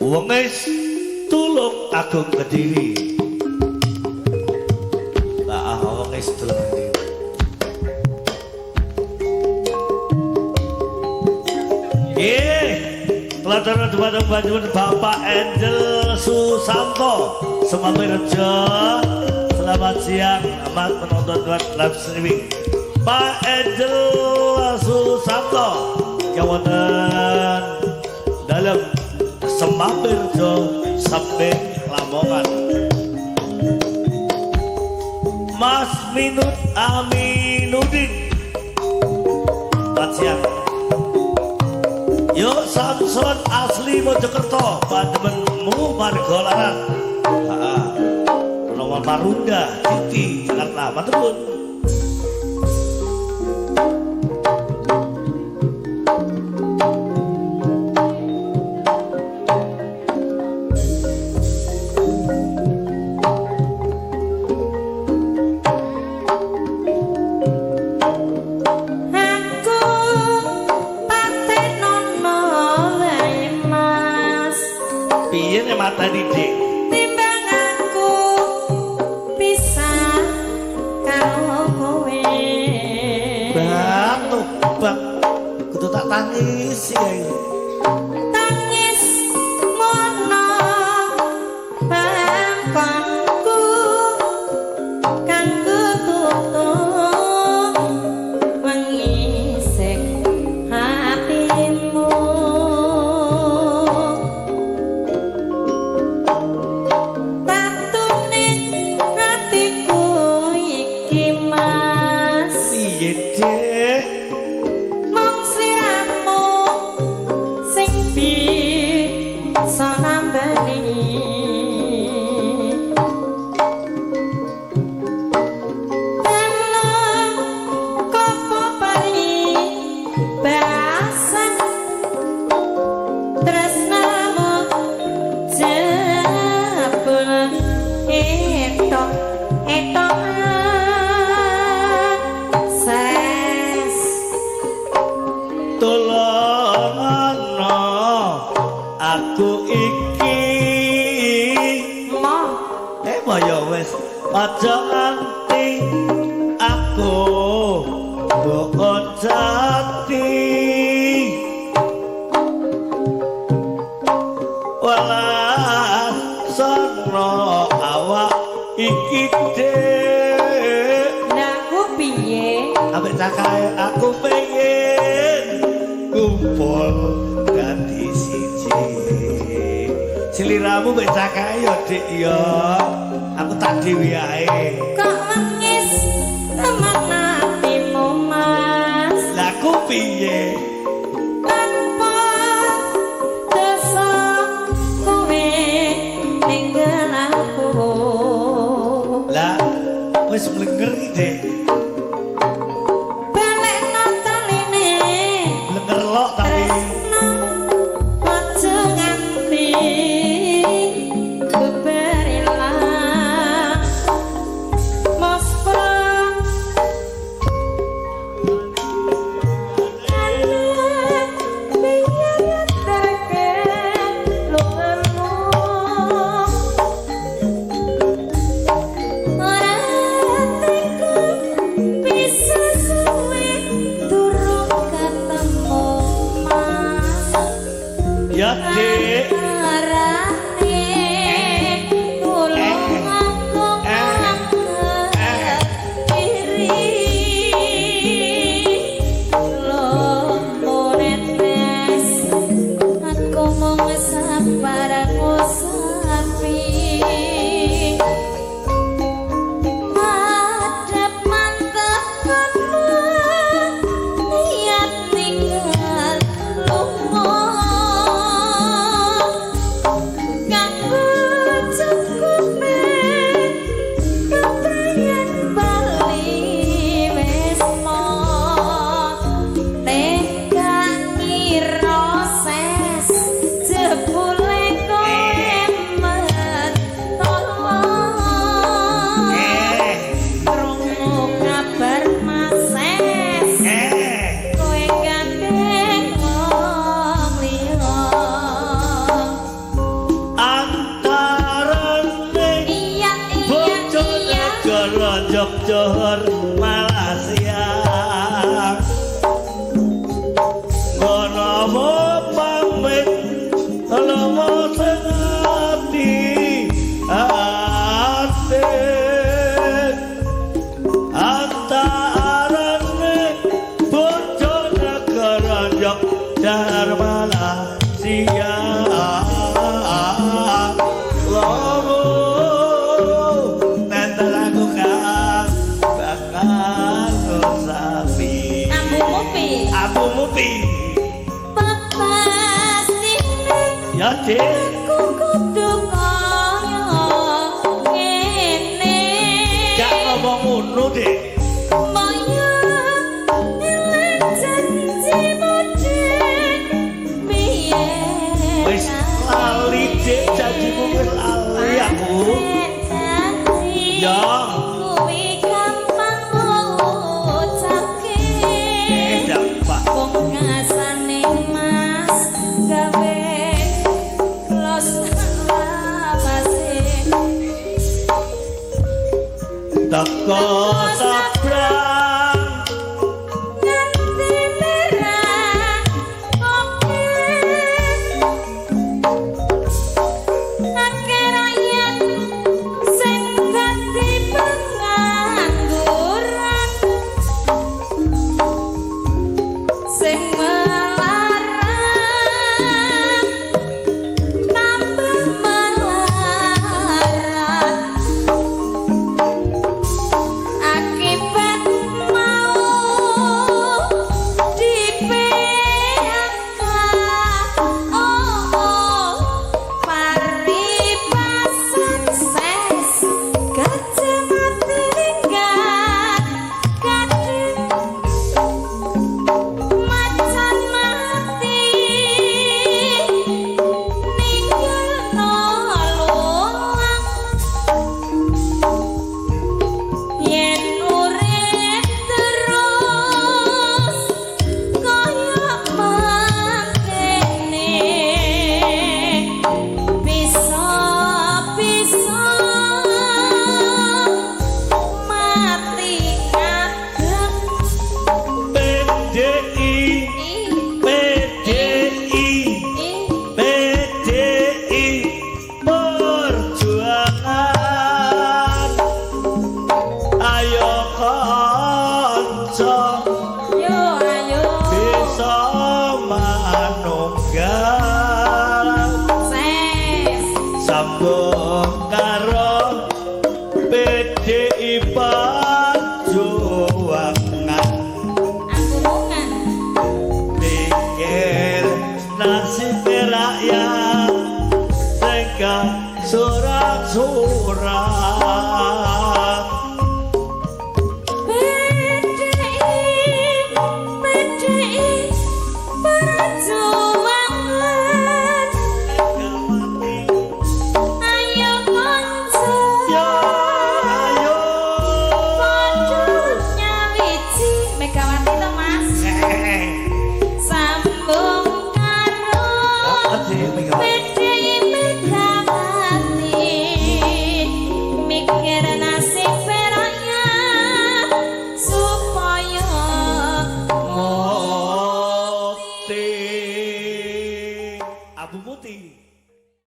Wengis Tulung Agung Kediri. Lah wengis Tulung Kediri. Nggih, pelataran dumateng panjenengan Bapak Angel Susanto Semamirjo. Selamat siang, selamat menonton live streaming. Pak Angel Susanto wonten dalem Semamirjo Sembing Lamongan. Mas Minut Aminuddin. Selamat siang. Yo Samson asli Mojokerto, pandemenmu warga Laran. Heeh. Menawa Marunda, Titi, Jakarta. Matur nuwun. Aku patenono wae Mas. Piye nek mateni, Dik? Timbang aku pisah karo kowe. Bang, tuh, bang. Kudu tak tangis ya. Tangis ngono bangkonku kang kututup wengi sing hatimu. Tatune atiku iki Mas. Piye, Dik? Mung sliramu sing bisa nambani. Telung kopo paribasan tresnamu jebul etok etokan ses. Tolongono aku iki. Moh. Ya wis, aja nganti aku mbok jati. Welas sono awak iki, Dik. Lah aku piye? Ambek cakae aku pengen kumpul dadi siji. Sliramu mbek cakae ya, Dik ya. Aku tak dhewe ae. Kok wengis temen atimu Mas? Lah aku piye? Tanpa dosa kowe ninggal aku. Lah wis mlenger iki, Dik. Balekno taline. Mlenger lok tapi. Tresno aja nganti beberilang. Muspro anak biar terken lungamu. Ora tega Johor Malaysia. Ngono pamit lomo sing ati ati antarane Bojonegoro Jogja Malaysia. Lomo nenten aku kang bakal sapi. Ambumu piye? Ambumu piye? Pepastine Ya, Dik. Aku kudu kaya ngene. Gak ngomong ngono, Dik. Moyo eling janjimu, Dik. Piye? Wis lali, Dik, janjimu wis lali aku. Janji Ya. kuwi gampang ngucapke. Dapat. Pungkasane Mas gawe los lawase. Teko sabrang nganti merah oke. Akeh rakyat sing dadi pengangguran, sing melarat tambah melarat akibat mau di PHK. Oh, paribasan ses gajah mati tinggal gading, macan mati ninggalno lulang. Yen urip terus kaya mangkene, bisa-bisa mati ngadeg. PDI PDI PDI Perjuangan. Ayo kanca, Yo ayo, bisa manunggal ses sambung karo PDI Perjuangan. Aku mungan. Pikir nasib rakyat sing surat-surat.